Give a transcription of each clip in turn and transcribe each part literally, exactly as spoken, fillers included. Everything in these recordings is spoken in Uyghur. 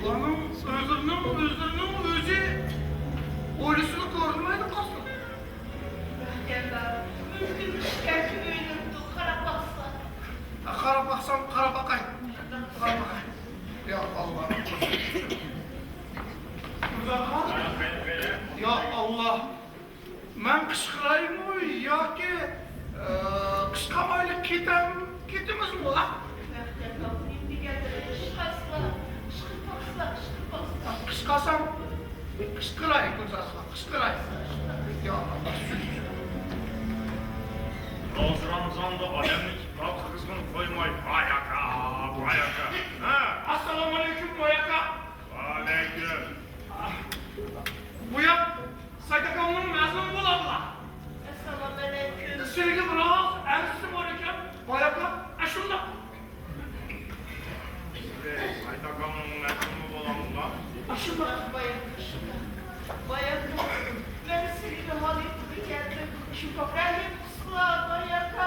بۇلارنىڭ ئۆزلىرىنىڭ، ئۆزلىرىنىڭ ئۆزى ھويلىسىنى كۆرمەيدۇ قارىسا. مەھكەمدار، مۇمكىن ئىكەن، ئۆيلىرىدۇ، قاراپ باقسا. قاراپ باقسام، قاراپ باقاي. قاراپ باقاي. يا ئاللا. يا ئاللا. مەن قىچقىرايمۇ ياكى، ئى، قىچقارمايلى كېتەم، كېتىمىزمۇ؟ قىچقارسام، قىچقىراي، گۈلزار خان، قىچقىراي. يا ئاللا، سۈت. روزا رامىزاندا ئادەمنى ئىپتار قىلغۇزغىنى قويماي، باياقا، باياقا. ھە؟ ئەسسالامۇئەلەيكۇم، باياقا. ۋەئەلەيكۇم. بۇ ياق سايت ئاكامنىڭ مەزمۇنى بولامدۇ؟ ئەسسالامۇئەلەيكۇم. سىلىگە بىراز ئەرزىسى بار ئىكەن، باياقا، ئەشۇنداق. سىلى سايت ئاكامنىڭ مەزمۇنى بولامدۇ؟ ئەشۇنداق، باياقا، ئەشۇنداق. باياقا، مەن سىلىگە ھالى پۇلى كەلدىم. شۇنداق رەھىم قىلسىلا، باياقا.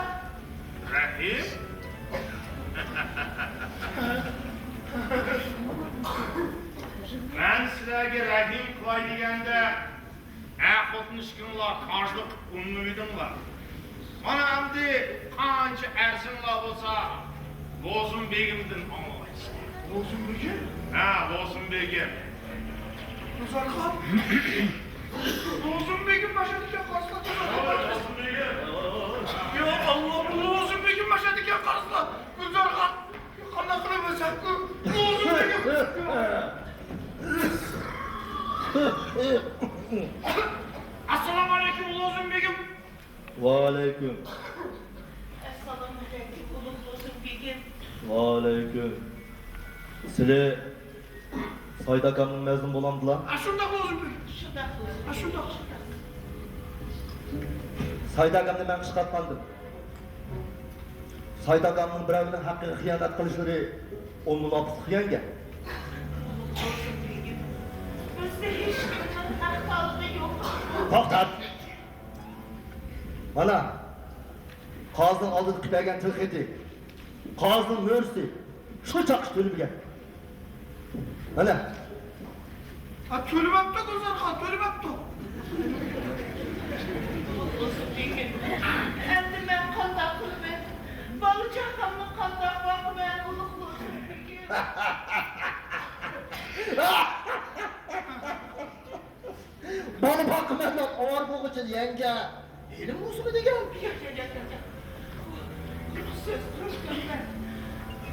رەھىم؟ مەن سىلەرگە رەھىم قىلاي دېگەندە، ئەر-خوتۇن ئىككىڭلار كاجلىق قىلىپ ئۇنىمىدىڭلار. مانا ئەمدى قانچە ئەرزىڭلار بولسا، لوزۇم بېگىمدىن ئاڭلايسىلەر. لوزۇم بېگىم؟ ھە، لوزۇم بېگىم. گۈلزارخان. لوزۇم بېگىم باشلىدىكەن قارىسىلا. لوزۇم بېگىم. يا ئاللا، بۇ لوزۇم بېگىم باشلىدىكەن قارىسىلا. گۈلزارخان. قانداق قىلىمىز؟ لوزۇم بېگىم. ئەسسالامۇئەلەيكۇم، لوزۇم بېگىم. ۋەئەلەيكۇم. ئەسسالامۇئەلەيكۇم، ئۇلۇغ لوزۇم بېگىم. ۋەئەلەيكۇم. سىلى سايت ئاكامنىڭ مەزلۇمى بولامدىلا؟ ئاشۇنداق لوزۇم بېگىم. شۇنداق لوزۇم. ئاشۇنداق. سايت ئاكامنى مەن قىچقارتماندىم. سايت ئاكامنىڭ بىرەۋنىڭ ھەققىگە خىيانەت قىلىشلىرى ئۇ مۇناپىقلىق يەڭگە. ئۇلۇغ لوزۇم بېگىم. بىزدە ھېچكىمنىڭ ھەق تالىپى يوق. توختات! مانا، قازىنىڭ ئالدىدا قىلىپ بەرگەن تىل خېتى، قازىنىڭ مۈرىسى، شۇ چاققىچە تۆلىمىگەن. مانا. ھە، تۆلىمەپتۇ، گۈلزارخان، تۆلىمەپتۇ. ئەمدى مەن قانداق قىلىمەن؟ بالا-چاقامنى قانداق باقىمەن، ئۇلۇغ لوزۇم بېگىم؟ بالا باقىمەن دەپ ئاۋارە بولغۇچە يەڭگە ھېلىمۇ ئۇسۇلى دېگەن. ياق، ياق، ياق، ياق، ياق. قۇرۇق سۆز، قۇرۇق تۆھمەت.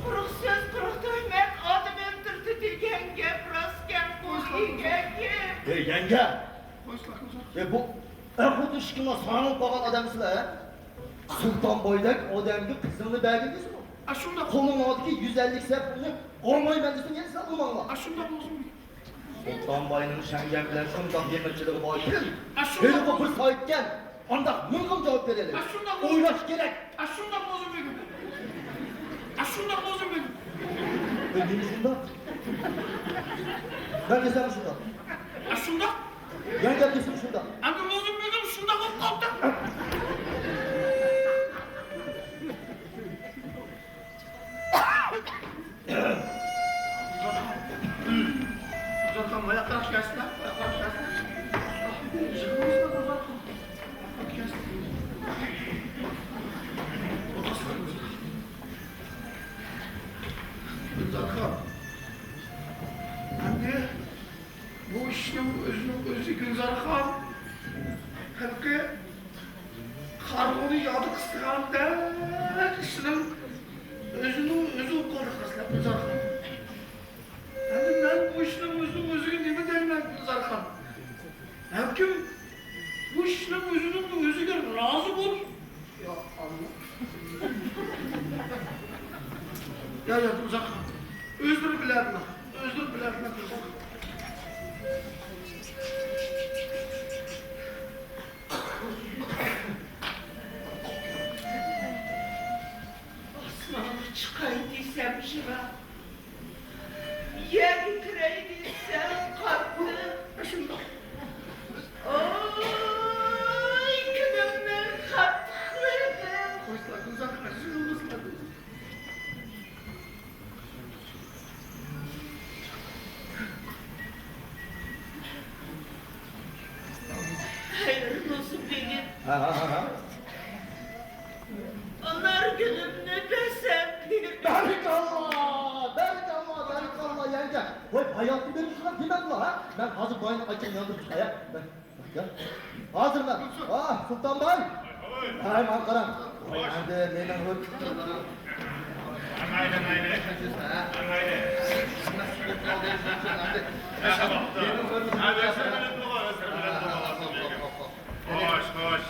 قۇرۇق سۆز، قۇرۇق تۆھمەت. ئادەم ئۆلتۈردى دېگەن گەپ راستكەن، بۇ دېگەن گەپ. ئەي يەڭگە! ئەي بۇ ئەر-خوتۇن ئىككىڭلار ساراڭلاپ قالغان ئادەمسىلەر، ھە؟ سۇلتان بايدەك ئادەمگە قىزىڭنى بەرگىن دېسىمۇ، ئاشۇنداق. قولۇڭلاردىكى يۈز ئەللىك سەپ پۇلنى ئالمايمەن دېسىڭ يەنە سەن ئالماڭلار. ئاشۇنداق بولسۇن. سۇلتان باينىڭ شەڭگەن بىلەن شۇنداق يېقىنچىلىقى باركەن. ئاشۇنداق. ھېلىقى بىر سائەتكەن ئانداق مىڭغىم جاۋاب بېرەلەيدۇ. ئاشۇنداق. ئويلاش كېرەك. ئاشۇنداق لوزۇم بېگىم. ئاشۇنداق لوزۇم بېگىم. ئەي نېمە شۇنداق؟ مەن دېسەم شۇنداق. ئاشۇنداق. يەنە گەپ دېسەم شۇنداق. ئەمدى لوزۇم بېگىم شۇنداق بولۇپ قاپتۇ. گۈلزارخان، ماياقراق كەلسىلا، ماياقراق كەلسىلا. يىغلىمىسىلا، گۈلزارخان. ماياقراق كەلسىلا. ئولتۇرسىلا، گۈلزارخان. گۈلزارخان. ئەمدى بۇ ئىشنىڭ ئۆزىنىڭ ئۆزى، گۈلزارخان، ھېلىقى قارىغۇنى ياغدا قىستىغاندەك ئىشنىڭ ئۆزىنىڭ ئۆزى بولۇپ قالدى، قارىسىلا، گۈلزارخان. ئەمدى مەن بۇ ئىشنىڭ ئۆزىنىڭ ئۆزىگە نېمە دەيمەن، گۈلزارخان؟ ھەركىم بۇ ئىشنىڭ ئۆزىنىڭ ئۆزىگە رازى بول. يا ئاللا. يا، يا، ئۇزاق. ئۆزلىرى بىلەرلا. ئۆزلىرى بىلەرلا. ئاسمانغا چىقاي دېسەم يىراق، يەرگە كىرەي دېسەم قاتتىق. شۇنداق. ئاي، كۈنۈمنىڭ قاتتىقلىقى. قويسىلا، گۈلزار، قاچىلىمىسىلا. ھە، ھە، ھە، ھە. ئانارگۈلۈمنى بەرسەم بېرىمەن. بارىكاللا، بارىكاللا، بارىكاللا، يەڭگە. ۋاي، باياتتىن بېرى شۇنداق دېمەمدىلا، ھە؟ مەن ھازىر باينىڭ ئاچچىقىنى ياندۇرۇپ چىقاي، ھە؟ مەن، يا. ھازىر مەن. ئاھ، سۇلتان باي. ھەي، ماڭا قاراڭ. ۋاي، ئەمدى مېنىڭ ھۆر-، مايلى، مايلى. مايلى. مېنىڭ ھۆرمىتىم. ھە، ئۆزلىرى بىلىدىغۇ، ئۆزلىرى بىلىدىغۇ. خوش، خوش.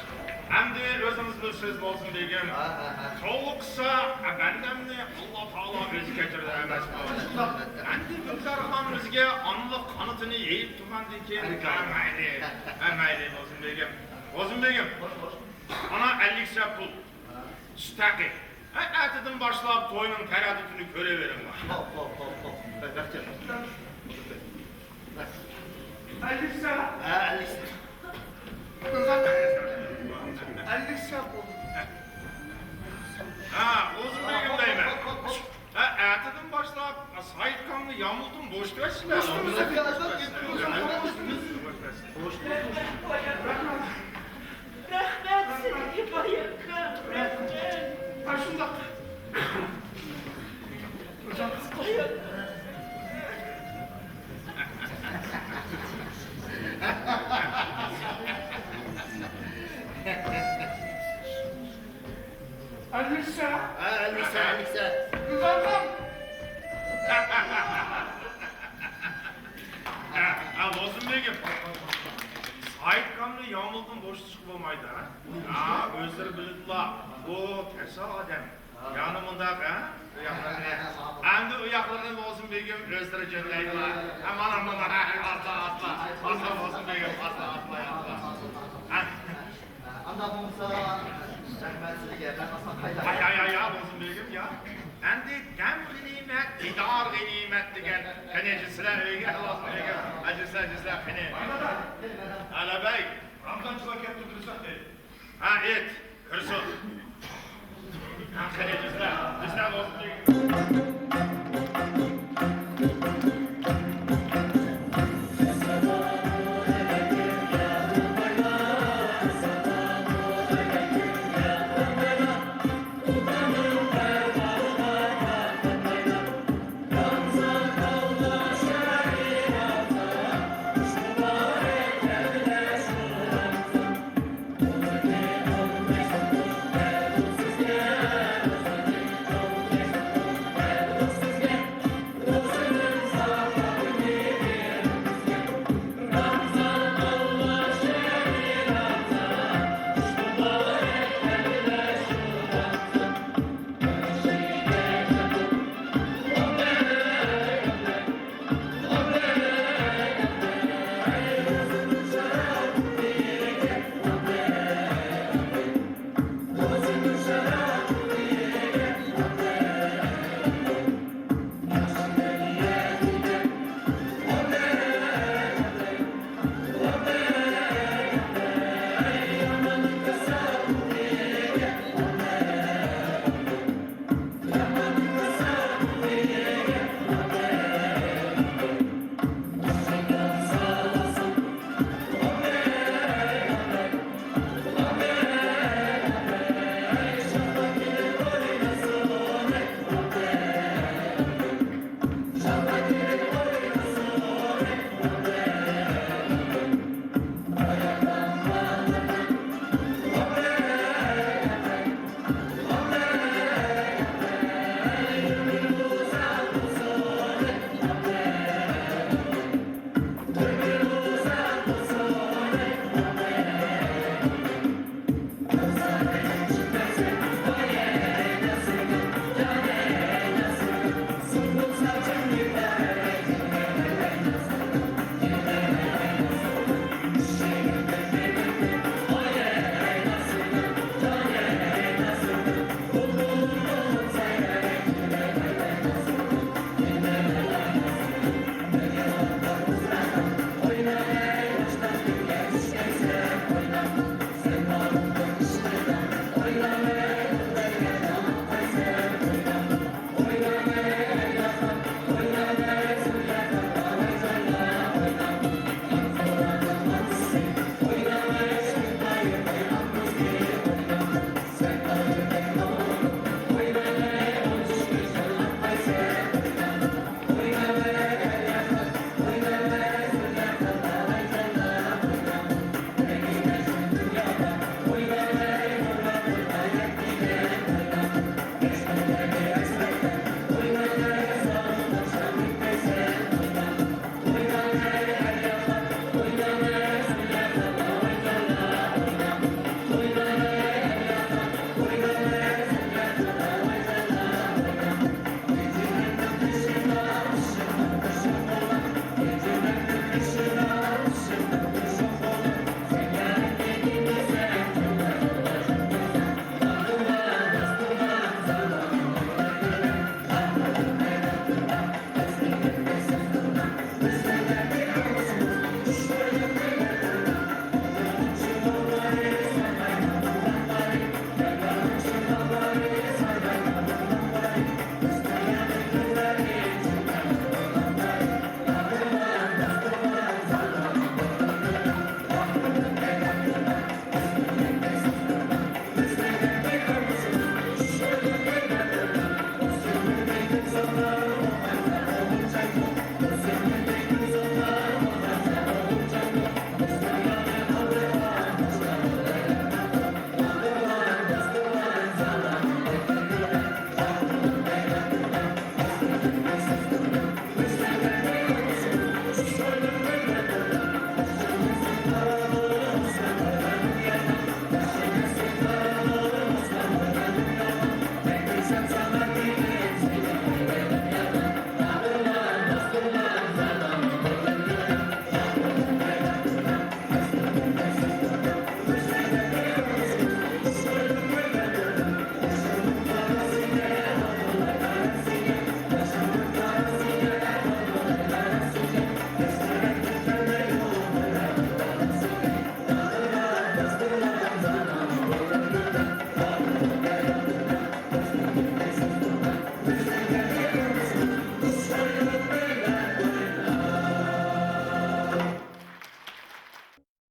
ئەمدى ئۆزىڭىز بىلىسىز، بولسۇن بېگىم. ھە، ھە، ھە. توۋا قىلسا، بەندەمنى ئاللا تائالا ئۆزى كەچۈرىدۇ ئەمەسمۇ؟ شۇنداق. ئەمدى مۇنتەر خان بىزگە ئانىلىق قانىتىنى يېيىپ تۇرغاندىن كېيىن، ھە، مەيلى. ھە، مەيلى، بولسۇن بېگىم. بولسۇن بېگىم. خوش، خوش. مانا ئەللىك سە پۇل. سۈت ھەققى. ھە، ئەتىدىن باشلاپ توينىڭ تەرەتۈتىنى كۆرۈۋېرىڭلار. خوپ، خوپ، خوپ، خوپ. بەك ياخشى. ئەللىك سە. ھە، ئەللىك سە. ئەللىك سە بولدى. ھە، ئۇزۇن بېگىم دەيمەن. ھە، ئەتىدىن باشلاپ سايىتكامنى يامۇلدىن بوشىتىۋەتسىلەر. رەھمەت، سىلىگە باياققا، رەھمەت. ئاشۇنداق. ئەللىك سە. ھە، ئەللىك سە، ئەللىك سە. ئۇزارغان. ھە، ھە، لازىم دېگىن. سايىتكامنى يامۇلدىن بوشىتىشقا بولمايدۇ، ھە؟ ھە، ئۆزلىرى بىلىدىلا. ئۇ كەسەل ئادەم. يەنى مۇنداق، ھە؟ ئۇ ياقلىرىنى. ئەمدى ئۇ ياقلىرىنى لازىم بېگىم ئۆزلىرى جۆنلەيدىلا. ھە، مانا، مانا، ھە، ئاستا، ئاستا. ئاستا لازىم بېگىم، ئاستا، ئاستا، ئاستا. ھە. ئانداق بولسا، رەھمەت سىزگە. مەن ئاستا قايتاي. ھاي، ھاي، ھاي، ھاي، لازىم بېگىم، يا. ئەمدى دەم غەنىيمەت، دىدار غەنىيمەت دېگەن. قېنى، سىلەر ئۆيگە، لازىم بېگىم. ئەجىسلەر، ئەجىسلەر، قېنى. ھە، لەببەي. رامزان چىلا كەپتۇ، بىرسى. ھە، ئېيت، كىرسۇن. ھە، قېنى، بىزلەر، بىزلەر بولسۇن.